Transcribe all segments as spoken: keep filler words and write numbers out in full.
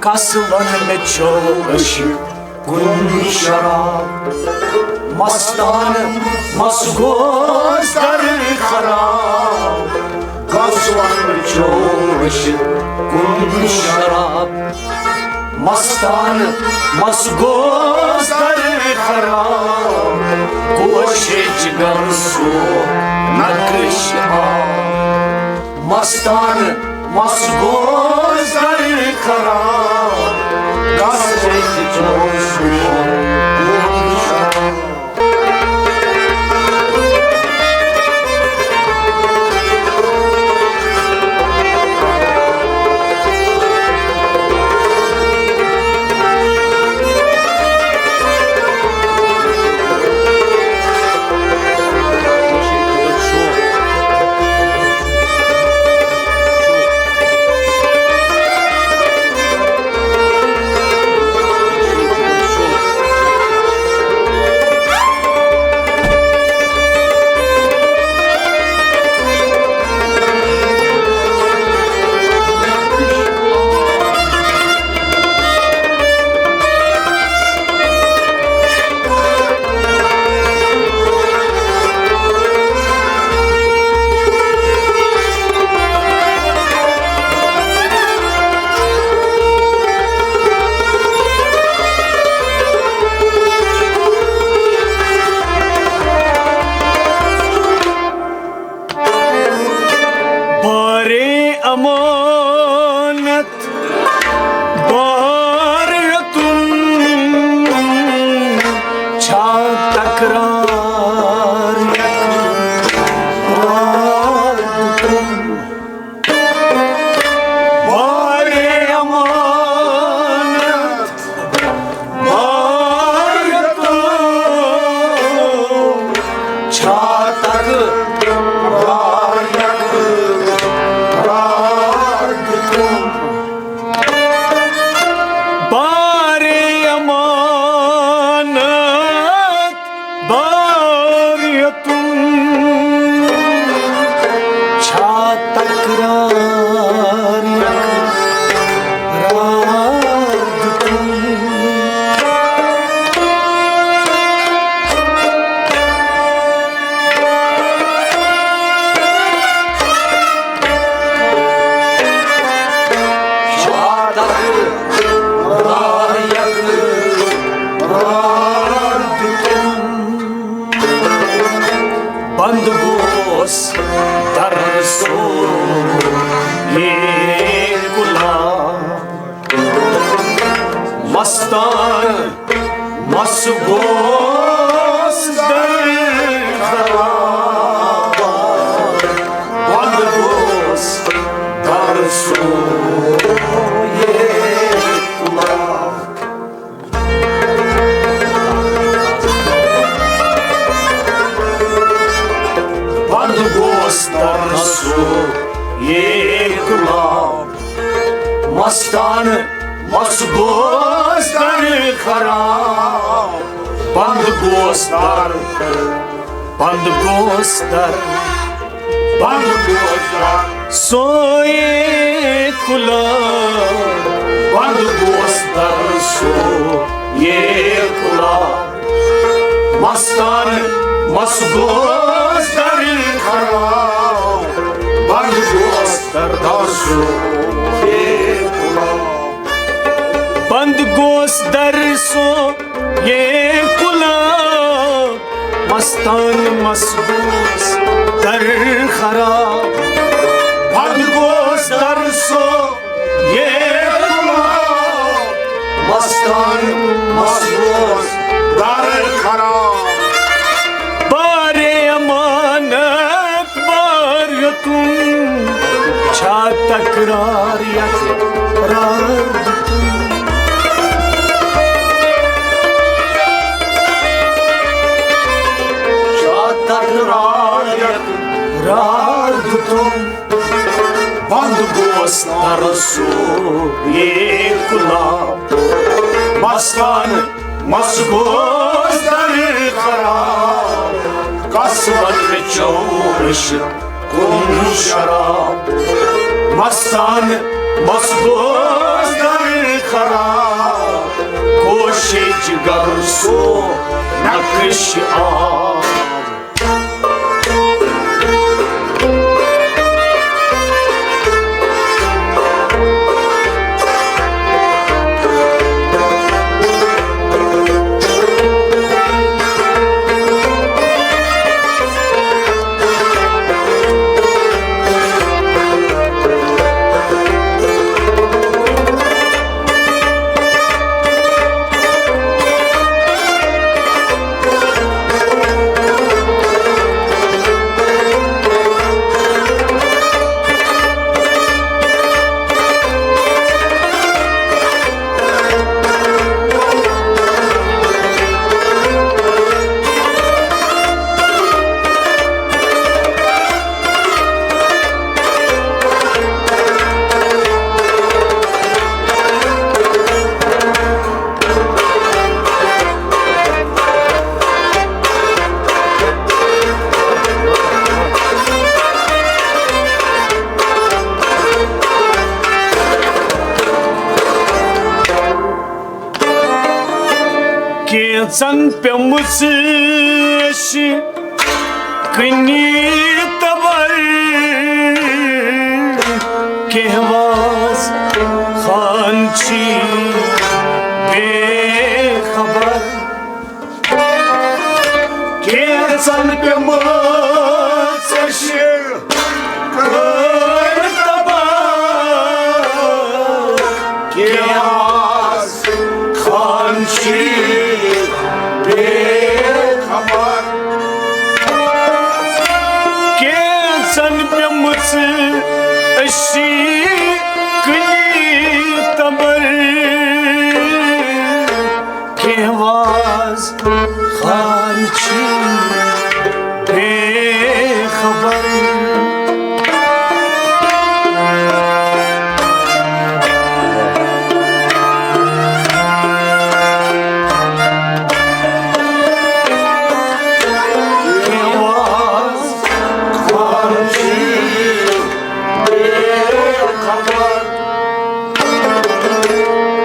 کس ون مےٚ چو أشہِ کُنہِ شراب؟ مستانہٕ مس گوس در خراب، کس ون مےٚ چو أشہِ کُنہِ شراب؟ مستانہٕ مس گوس در خراب، گوشے جگر سو نقش آب۔ مستانہٕ مس گوس در خراب، کس رٔتۍ چوس۔ بارے امانت بار یتُن چھا تکرار؟ بارے امانت بار یتُن چھا تکرار؟ بارے امانت بار یتُن چھا تکرار، تکرار دیُتُن؟ چھا تکرار، تکرار دیُتُن؟ بند گوس در سو یہ کلا، مستان مس گوس در خراب۔ بند گوس در سو یہ کلا۔ بند گوس در سو یہ کلا، مستان مس گوس در خراب۔ بند گوس در، بند گوس در، بند گوس در سو یہ کلا۔ بند گوس در سو یہ کلا، مستان مس گوس در خراب۔ بند گوس در سو یہ کلا۔ بند گوس در سو یہ کلا، مستان مس گوس در خراب۔ بند گوس در سو یہ کلا، مستان مس گوس در خراب۔ بارے امانت بار یتُن چھا تکرار، یتھ قرار دیُتُن؟ چھا تکرار، یتھ قرار دیُتُن؟ بند گوس در سو یہ کلا، مستان مس گوس در خراب۔ کس ون مےٚ چو أشہِ کُنہِ شراب؟ مستان مس گوس در آز۔ کینٛژن پیوٚمُت اَسہِ کٕنی تبر، کینٛہہ واز خان چھی بے خبر۔ کینٛژن پیوٚمُت اَسہِ کٕنی تبر، کینٛہہ واز خان چھی بے خبر۔ کینٛژن پیوٚمُت اَسہِ کٕنی تبر، کینٛہہ واز خان چھی بے خبر۔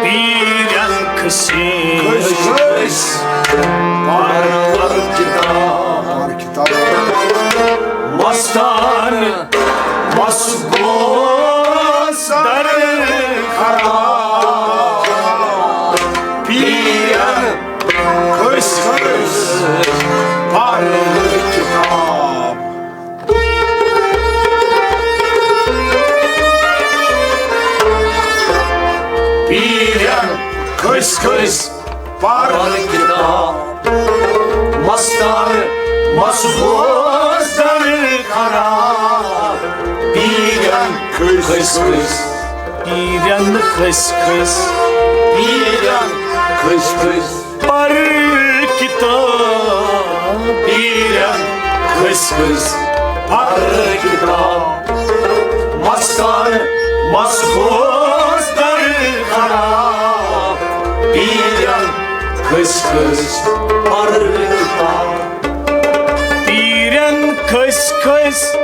پیرن کھسی کھس کھس پرور کتاب۔ مستان مس گوس در خراب۔ پیرن کھس کھس پرور کتاب۔ پیرن کھس کھس پرن کتاب۔ مستان مس گوس در خراب۔ پیرن کھس کھس، پیرن کھس کھس، پیرن کھس کھس۔ پر کتاب۔ پیرن کھس کھس پر کتاب۔ مستان مس گوس در خراب۔ پیرن کھس کھس پر کتاب۔ پیرن کھس کھس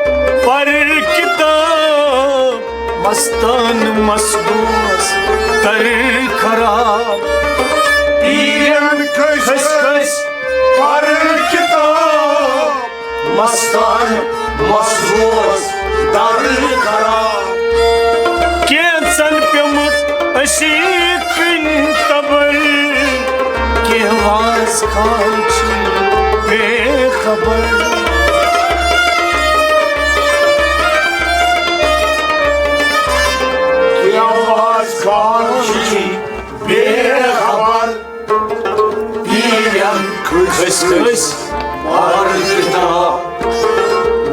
پر کتاب۔ مستان مس گوس در خراب۔ پیرن کھس کھس پر کتاب۔ مستان مس گوس در خراب۔ کینٛژن پیوٚمُت اَسہِ کٕنۍ تبر، کینٛہہ واز خان چھی بے خبر۔ کینٛہہ واز خان چھی بے خبر۔ پیرن کھس کھس پر کتاب۔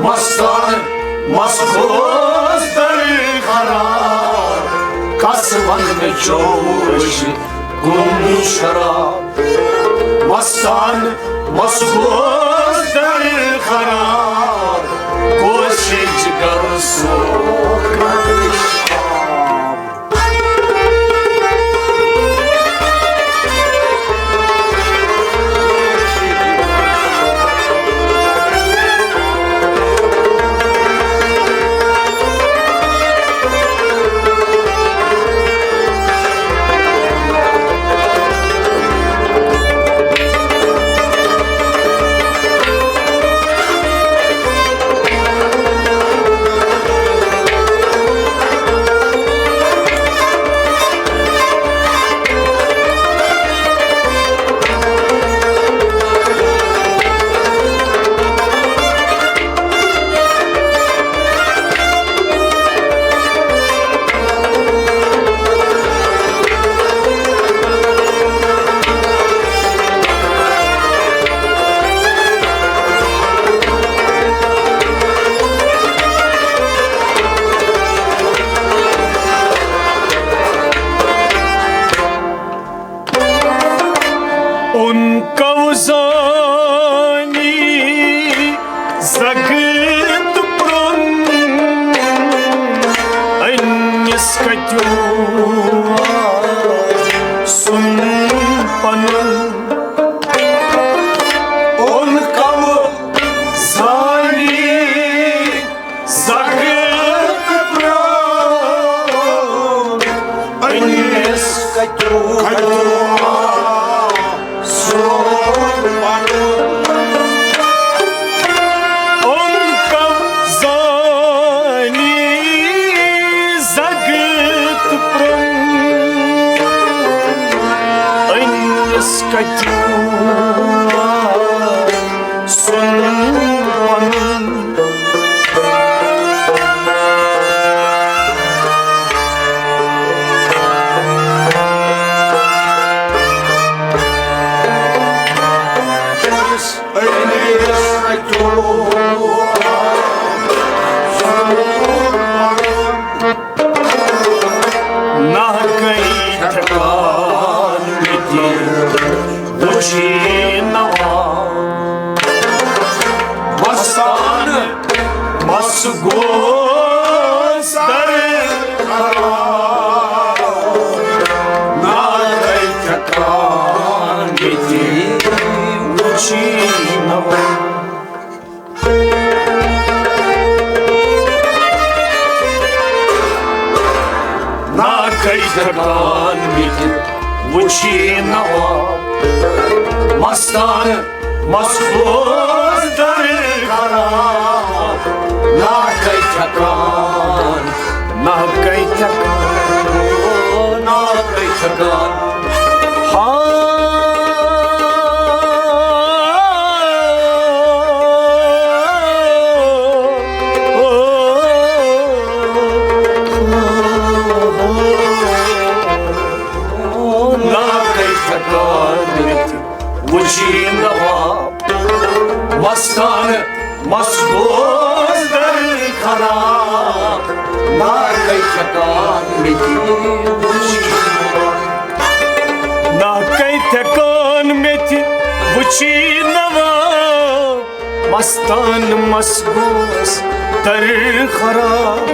مستان مس گوس در خراب۔ کس ون مےٚ چوش گوٚم شراب۔ مستان مس گوس در خراب۔ گوش جگر سوکھ أمِس کتیو سون پنُن۔ أمۍ کم زانی زگت پرٛون۔ أمِس کتیو سون پنُن۔ نہ کئی ٹھکان مِٹہِ وُچھی نوا۔ مستان مس گوس در خراب۔ نہ کئی ٹھکان مِٹہِ وُچھی نوا۔ نہ کئی ٹھکان مِٹہِ وُچھی نوا۔ مستان مس گوس در خراب۔ نہ کئی ٹھکان، نہ کئی ٹھکان، نہ کئی ٹھکان۔ ہا۔ نہ کئی ٹھکان مِٹہِ وُچھی نوا۔ مستان مس گوس در خراب۔ نہ کئی ٹھکان مِٹہِ وُچھی نوا۔ نہ کئی ٹھکان مِٹہِ وُچھی نوا۔ مستان مس گوس در خراب۔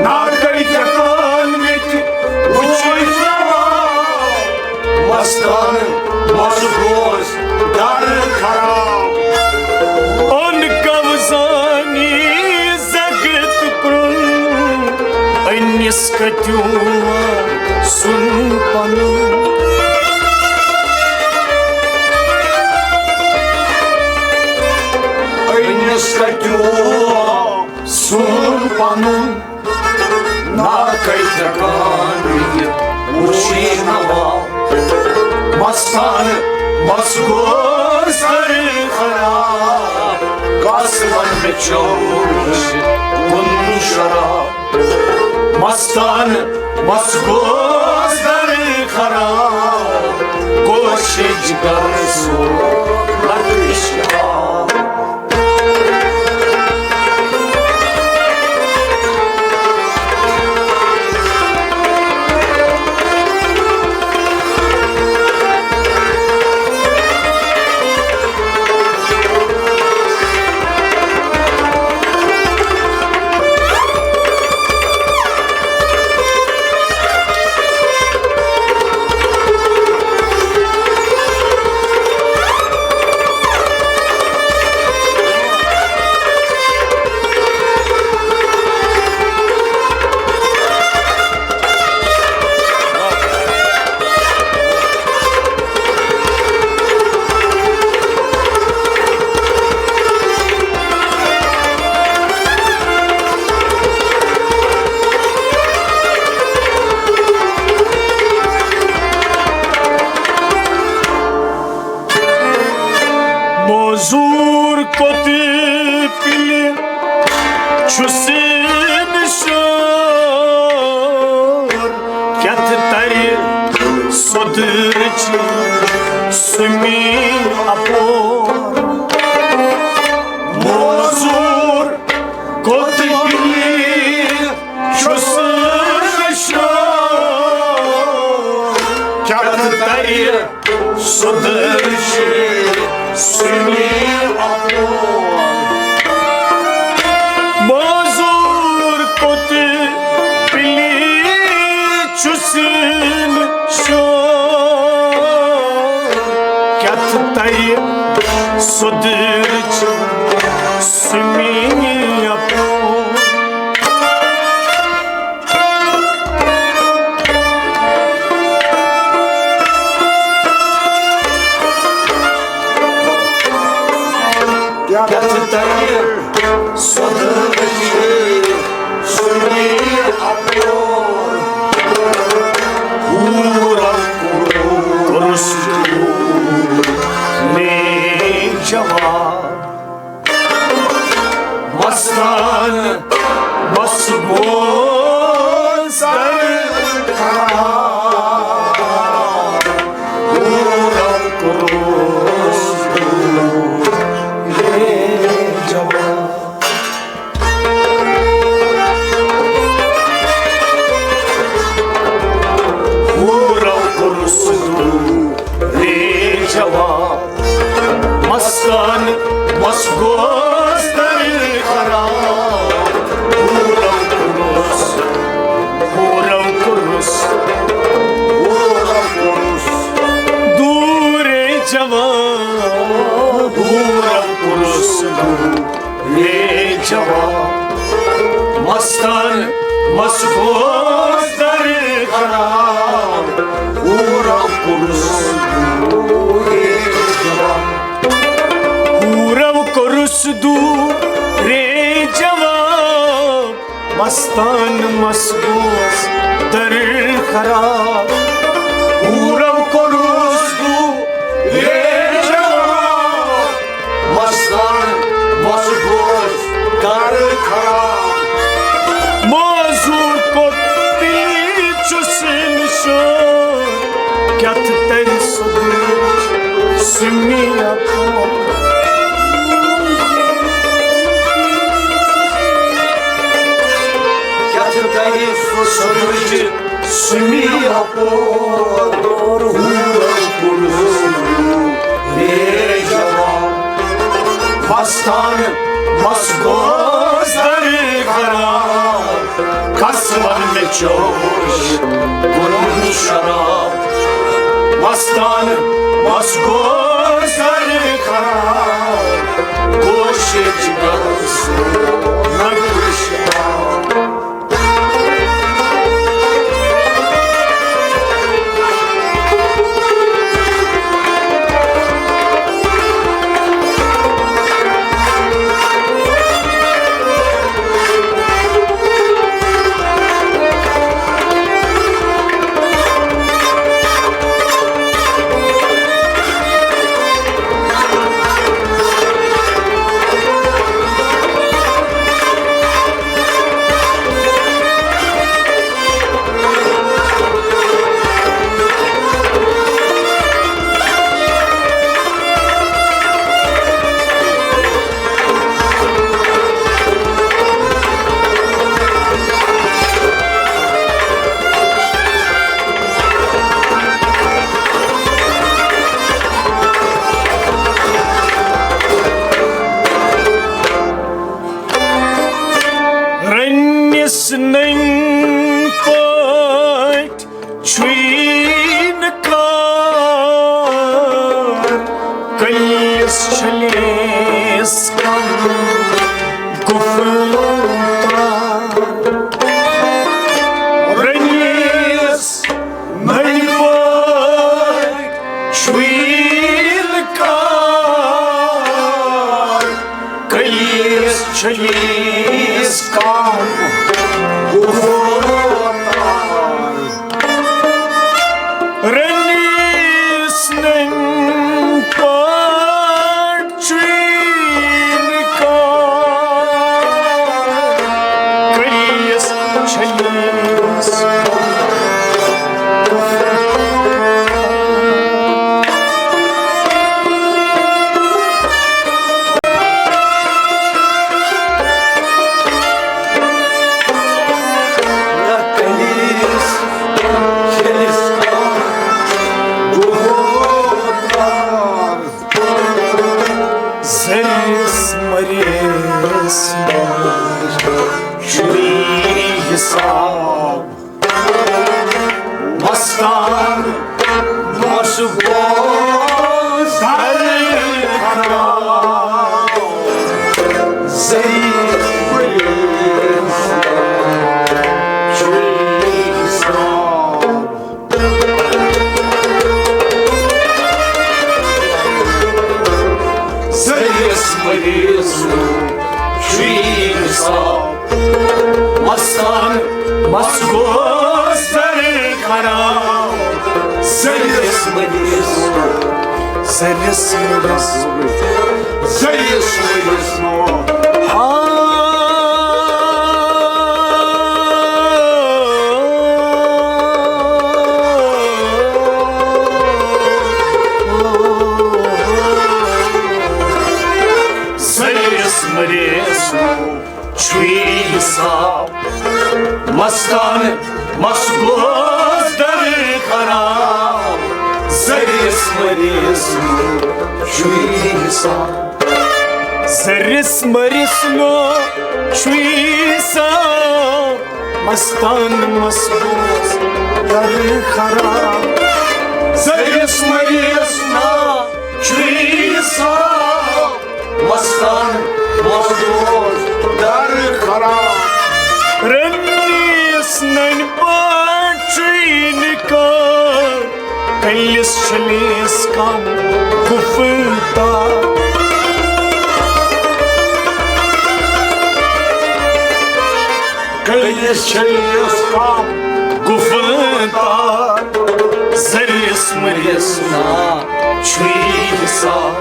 نہ کئی ٹھکان مِٹہِ وُچھی نوا۔ مستان مس گوس در خراب۔ أمۍ کم زانی زگت پرٛون۔ أمِس کتیو سون پنُن۔ أمِس کتیو سون پنُن۔ نہ کئی ٹھکان مِٹہِ وُچھی نوا۔ مستان مس گوس در خراب۔ کس ون مےٚ چوٚو کُن شراب۔ مستان مس گوس در خراب۔ گوش جگر سو لکش آب۔ موزوٗر کوٚت پِلہِ چھُ سِنہٕ شور، کیٛاہ تہِ تَرِ سوٚدرٕچ سُہ میٖر اَپور۔ موزوٗر کوٚت پِلہِ چھُ سِنہٕ شور، کیٛاہ تہِ تَرِ سوٚدرٕچ سُہ میٖر اَپور۔ موزوٗر کوٚت پِلہِ چھُ سِنہٕ شور، کیٛاہ تہِ تَرِ سوٚدرٕچ سُہ میٖر اَپور۔ خراب۔ حورو کوٚرُس بہٕ وے جوان، مستان مس گوس گرٕ خراب۔ موضوع کوٚت تیلی چھُ سِنۍ سیُن، کیٛاہ تہِ تَرِ سُہ دِچ سُمیا پوٚر۔ کیٛاہ تہِ تَرِ سُہ دِچ سُمیا پوٚر۔ حورو کوٚرُس بہٕ وے جوان، مستان مس گوس گرٕ خراب۔ کس ون مےٚ چوش کوٚرمُت شراب، مستان مس گوس گرٕ خراب۔ کوشش گژھِ نہ شراب۔ رٔنِس نٔنۍ پٲٹھۍ چھُے نہٕ کار، کٔلِس چھٔلِس کم گُفہٕ لوٹار۔ رٔنِس نٔنۍ پٲٹھۍ چھُے نہٕ کار، کٔلِس چھٔلِس کم گُفہٕ لوٹار۔ رٔنِس نٔنۍ پٲٹھۍ چھُے نہٕ کانٛہہ، کٔلِس چھٔلِس۔ زرِس مٔرِس چھُے حساب، مستان مس گوس گرٕ خراب۔ زرِس مٔرِس چھُے حساب۔ زرِس مٔرِس چھُے حساب، مستان مس گوس گرٕ خراب۔ زرِس مٔرِس، زرِس مٔرِس، زرِس مٔرِس۔ زرِس مٔرِس چھُے حساب، مستان مس گوس گرٕ خراب۔ زرِس مٔرِس چھُے حساب۔ زرِس مٔرِس نہٕ چھُے حساب، مستان مس گوس گرٕ خراب۔ زرِس مٔرِس نہٕ چھُے حساب، مستان مس گوس گرٕ خراب۔ رٔنِس نٔنۍ پٲٹھۍ چھُے نہٕ کانٛہہ، کٔلِس چھٔلِس کم گُفہٕ تار۔ کٔلِس چھٔلِس کم گُفہٕ تار، زٔرِس مٔرِس نا چھُے حساب۔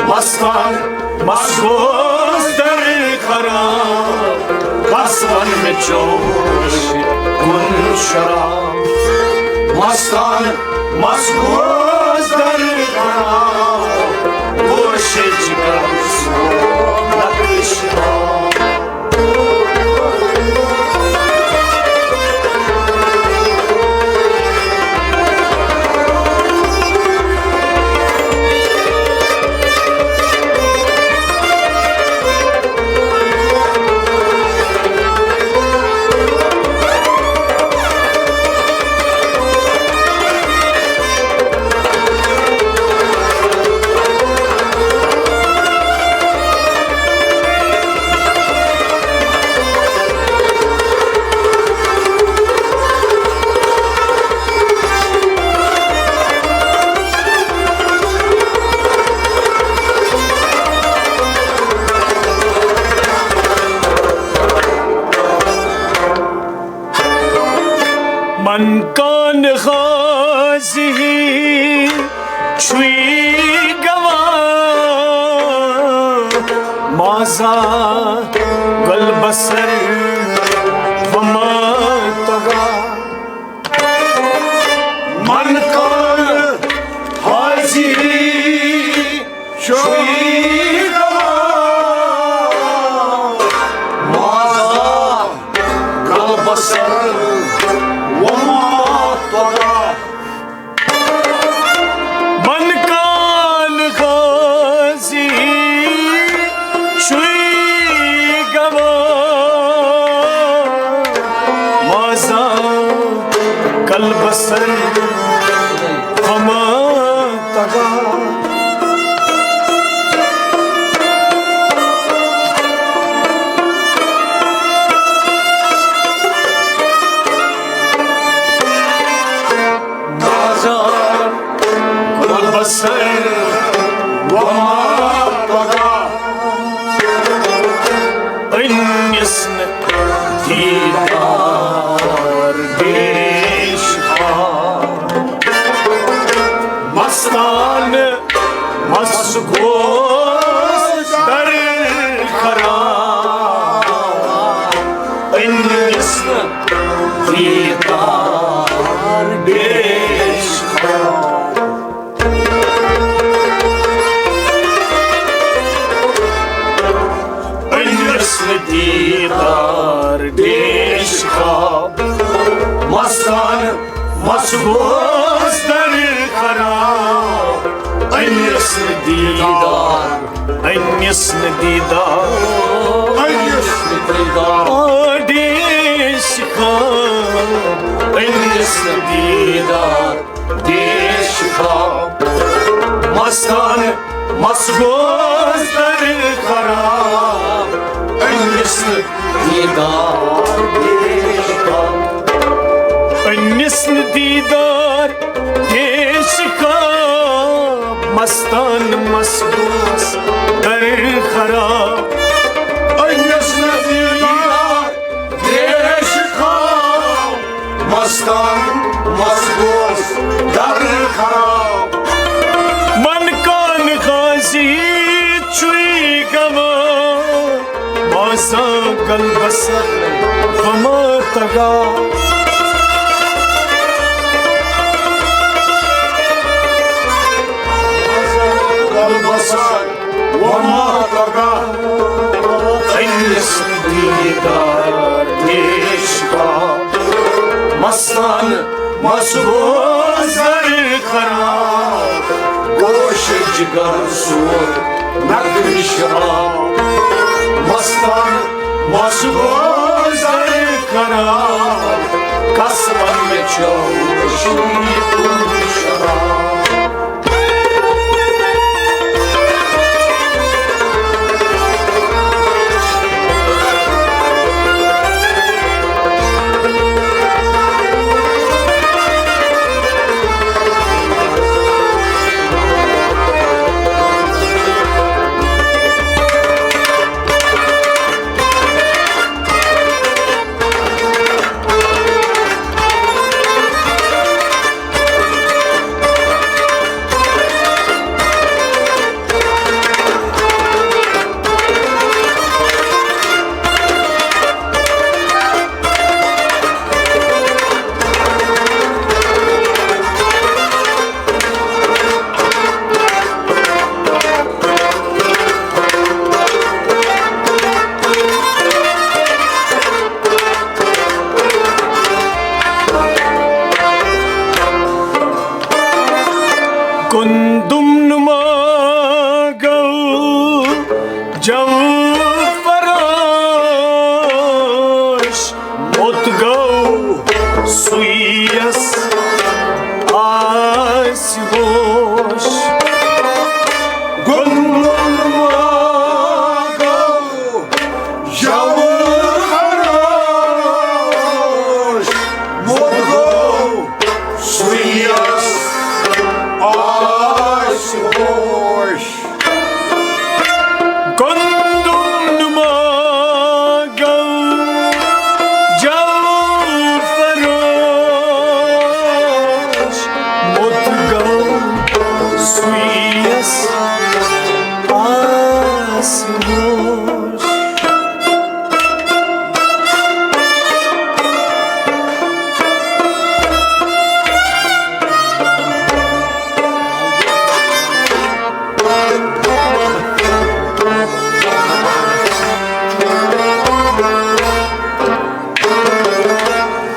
مستان مس گوس در خراب، کس ون مےٚ چوش کُن شراب۔ مستان مس گوس در خراب، گوش جگر سو نقش من کان غازی چھُے گواہ، مازا گل بسر وما تگا۔ من کان غازی چھُے گواہ، مازا گل بسر وما تگا۔ من کان غازی چھُے گواہ، مازا گل بسر وما تگا۔ بازار گل بسر وما پگاہ، أنِس نہٕ دیٖدار بیش خار۔ مستان مس گوس در خراب، أنِس نہٕ دیٖدار بیش خار۔ أنِس نہٕ دیٖدار بیش خار۔ مستان مس گوس در خراب، أنِس نہٕ دیٖدار، أنِس نہٕ دیٖدار، أنِس نہٕ دیٖدار۔ آ، دیش خان، أنِس نہٕ دیٖدار، دیش خان۔ مستان مس گوس در خراب، أنِس نہٕ دیٖدار دیش خان۔ أنِس نہٕ دیٖدار دیش خان، مستان مس گوس در خراب۔ أنِس نہٕ دیٖدار دیش خان، مستان مس گوس در خراب۔ من کان غازی چھُے گواہ، مازا گل بسر وما تگا۔ گل بسر وما تگا، أنِس دیٖدار دیش خان۔ مستان مس گوس در خراب، گوش جگر سور نقش آب۔ مستان مس گوس در خراب، کس ون مےٚ چوشی کُن شراب۔ ہوش۔ گوٚنٛدُن ما گوٚو جوہر فروش، موٚت گوٚو سُے یَس آسہِ ہوش۔ گوٚنٛدُن ما گوٚو جوہر فروش، موٚت گوٚو سُے یَس آسہِ ہوش۔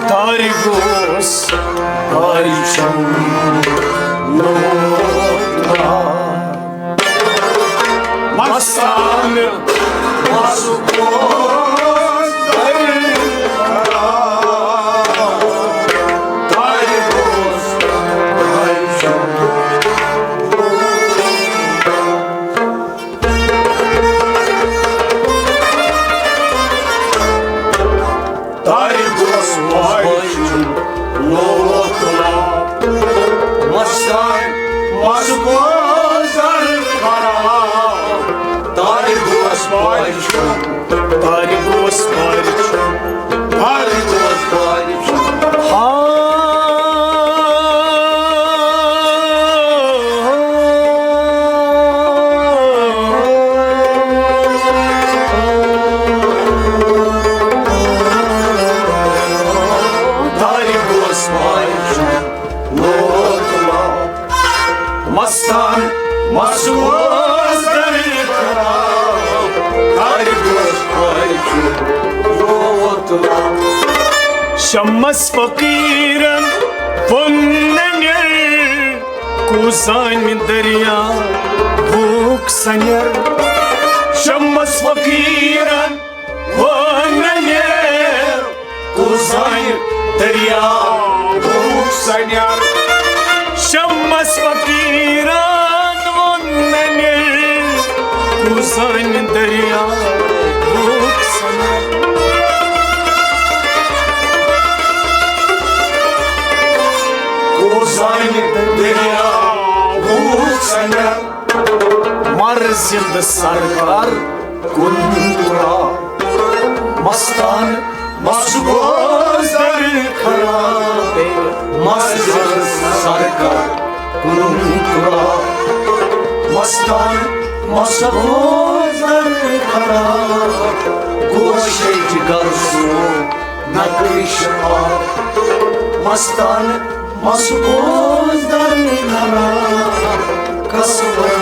تارِ گوس، تارِ چھُم لوٹان۔ مستان، مستان، تارِ گوس، تارِ چھُم تارِ گوس واجہِ لوت لوت۔ مستان، مس گوس در خراب۔ تارِ گوس واجہِ، تارِ گوس واجہِ، تارِ گوس واجہِ۔ ہا۔ دارِ گوس ماجہِ لوت لوت۔ مستان مس گوس دَرِ خراب۔ دارِ گوس ماجہِ لوت لوت۔ شمس فقیرن ووٚن ننیر، کوٗزانہِ دٔریاوُک سنیر۔ شمس فقیرن ووٚن ننیر، کوٗزانہِ دٔریاوُک سنیر۔ شمس فقیرن ووٚن ننیر، کوٗزانہِ دٔریاوُک سنیر۔ کوٗزانہِ دٔریاوُک سنیر۔ مر زِندٕ سرکار کُن تُرا۔ مستان مس گوس دَرِ خراب۔ مر زِندٕ سرکار کُن تُرا۔ مستان مس گوس دَرِ خراب۔ گوشے جگر سو نقش آ۔ مستان مس گوس دَرِ خراب۔ قسمت